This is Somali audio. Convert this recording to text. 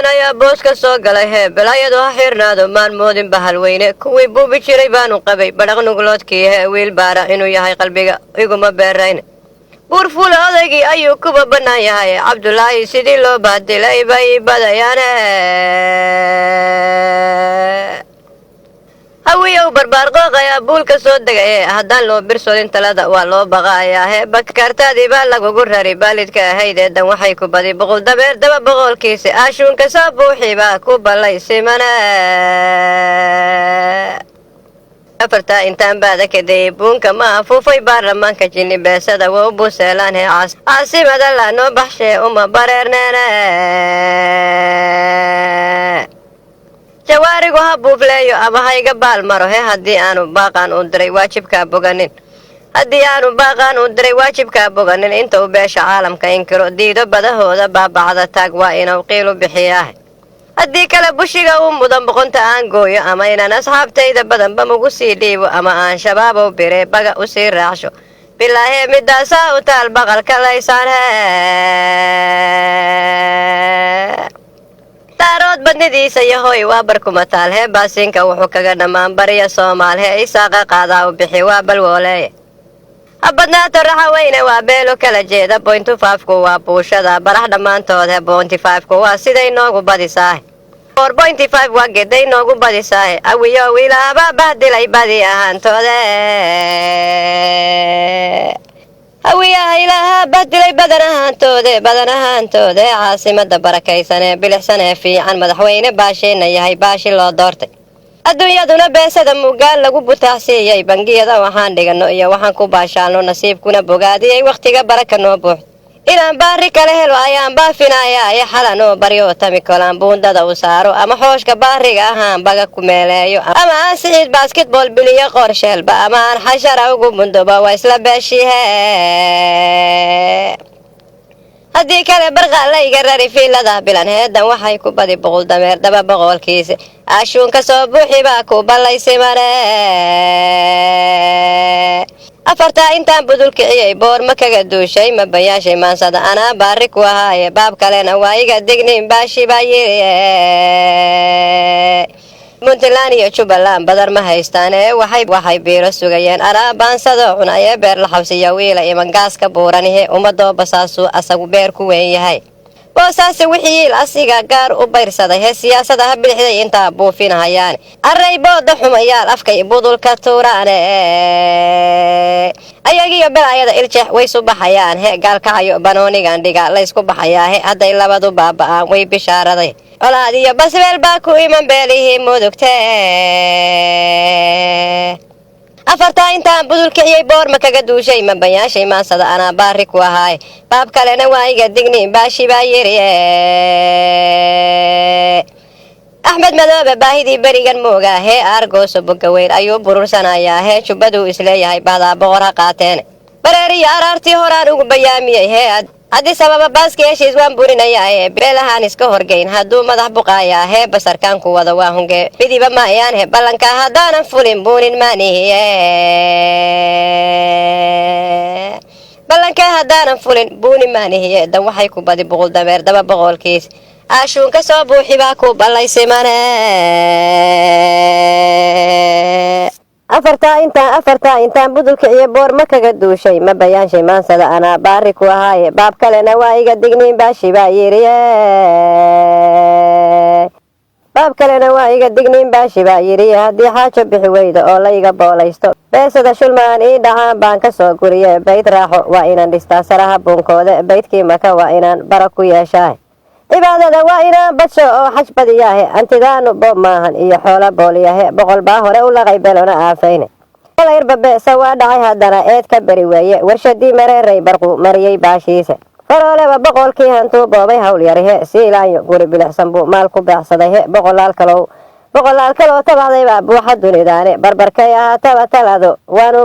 Puntland ayaa boos ka soo galay hee, balaayadu ha xirnaado maan moodin bahalweyne. Kuwii buubi jiray baanu qabay badhaq nugloodkii hee, wiil baara inuu yahay qalbiga iguma beerayn. Buurfuule odaygii ayuu kuba bannaan yahay, Cabdulaahi sidii loo baadilay bay badayaane. Hawiyow barbaar qooqayaa buulka soo degay, haddaan loo birsolin talada waa loo baqaayaa hee. Bakartaadii baa lagugu rari baalidka ahayd ee dan waxay ku badi boqol dabeer daba boqolkiisa, aashuunka soo buuxi baa ku ballaysimane. Afartaa intaan baada kadayey buunka ma afuufay baarlamaanka jinni beesada waa u buseelaan hee, caasimada la noo baxshee uma bareerneene. Jawaarigu ha buufleeyo ama hayga baal maro he, haddii aanu baaqaan u diray waajibkaa boganin, haddii aanu baaqaan u diray waajibkaa boganin, inta uu beesha caalamka inkiro diido badahooda baabacda taag waa inuu qiilu bixiyaah. Haddii kale bushiga uu mudan boqonta aan gooyo, ama inaan asxaabtayda badanba mugu sii dhiibo, ama aan shabaabow bire baga u sii raacsho, bilaahee midaasaa u taal baqalka laysaan he. Daarood badnidiisa yahoy waa barkumataal hee, baasiinka wuxuu kaga dhammaan bariya Soomaal hee, isaaqa qaadaa u bixi waa balwooleeye. Ha badnaato raxaweyne waa beelo kala jeeda, bointu faafku waa buushada barax dhammaantood he, bointi faafku waa siday noogu badisaahe, 4.5 waa geday noogu badisaahe. Awiyo wiilaaba bahdilay badi ahaantoode, hawiyaha ilaaha bahdilay badan ahaantoode, badan ahaantoode. Caasimada barakaysanee bilixsanee fiican, madaxweyne baashiina yahay baashi loo doortay, adduunyaduna beesada mugaal lagu butaacsiiyey, bangiyada waxaan dhigano iyo waxaan ku baashaalno nasiibkuna bogaadiyey, wakhtiga baraka noo buux inaan baari kala helo ayaan baafinayaa ee, xalan oo baryo tami kolaan buundada u saaro, ama xooshka baariga ahaan baga ku meeleeyo, ama aan siciid basketball biliyo qorsheelba, ama aan xashara ugu mundoba waa isla beeshihe. Haddii kale barqaa layga rari fiilada bilan heedan waxay ku badi boqol dameer daba boqolkiisa, aashuunka soo buuxi baa ku ballaysimane. Afartaa intaan budul kiciyey boor ma kaga duushay ma bayaashay maansada anaa baari ku ahaaye, baab kalena waa iga dignin baashi baa yiri. Puntland iyo Jubbaland badar ma haystaan ee waxay biiro sugayeen anaa baansado cunayee, beer la xabsiya wiila iman gaaska buuranihe ummadoo basaasuu asagu beer ku weyn yahay, boosaase wixiiil asiga gaar u bayrsaday he, siyaasada ha bidixday intaa buufinahayaan array booda xumayaal afkay budulka tuuraane, ayagiyo belaayada iljeex way su baxayaan he, gaalkacayo banoonigan dhiga laysku baxayaa he, hadday labadu baaba'aan way bishaaraday, colaad iyo basbeel baa ku iman beelihii mudugte. Afartaa intaan budul kiciyey boor ma kaga duushay ma bayaashay maansada anaa baari ku ahaay, baab kalena waa iga dignin baashi baa yiri. Axmed Madoobe baahidii berigan moogaa hee, aargooso bogaweyn ayuu burursanayaa hee, jubbaduu isleeyahay bahdaa boqor ha qaateen, bareeriyo araartii horaan ugu bayaamiyey hee, haddii sababa baaski heshiis waan burinayaa hee, beelahaan iska horgeyn hadduu madax buqaayaa hee, basarkaan ku wada waa hunge midiba maayaan he, ballanka haddaanan fulin buunin maanihiye, ballanka haddaanan fulin buuni maanihiye. Dan waxay ku badi boqol dameer daba boqolkiis, aashuunka soo buuxi baa ku ballaysimane. Afartaa intaan budulka iyo boor ma kaga duushay ma bayaanshay maansada anaa baari ku ahaaye, baab kalena waa iga digniin baashi baa yiriye, baab kalena waa iga digniin baashi baa yiriye. Haddii xaajo bixi weydo oo layga boolaysto beesada shulmaan ii dhacaan baan ka soo guriye, bayd raaxo waa inaan dhistaa saraha buunkooda, baydkii maka waa inaan bara ku yeeshaa, cibaadada waa inaan badsho oo xaj badiyaahe, antidaanu boob maahan iyo xoola booliyahe, boqol baa hore u laqay belona aafayne, olayrba beesa waa dhacay haddana eed ka beri weeye, warshadii mareeray barqu mariyey baashiise, farooleba boqolkii hantuu boobay hawl yarihe, siilaanyo guri bilicsan buu maal ku beecsaday he, boqolaal kalow boqolaal kaloo tabacday baa buuxa dunidaane, barbarkay ahaataba taladu waanu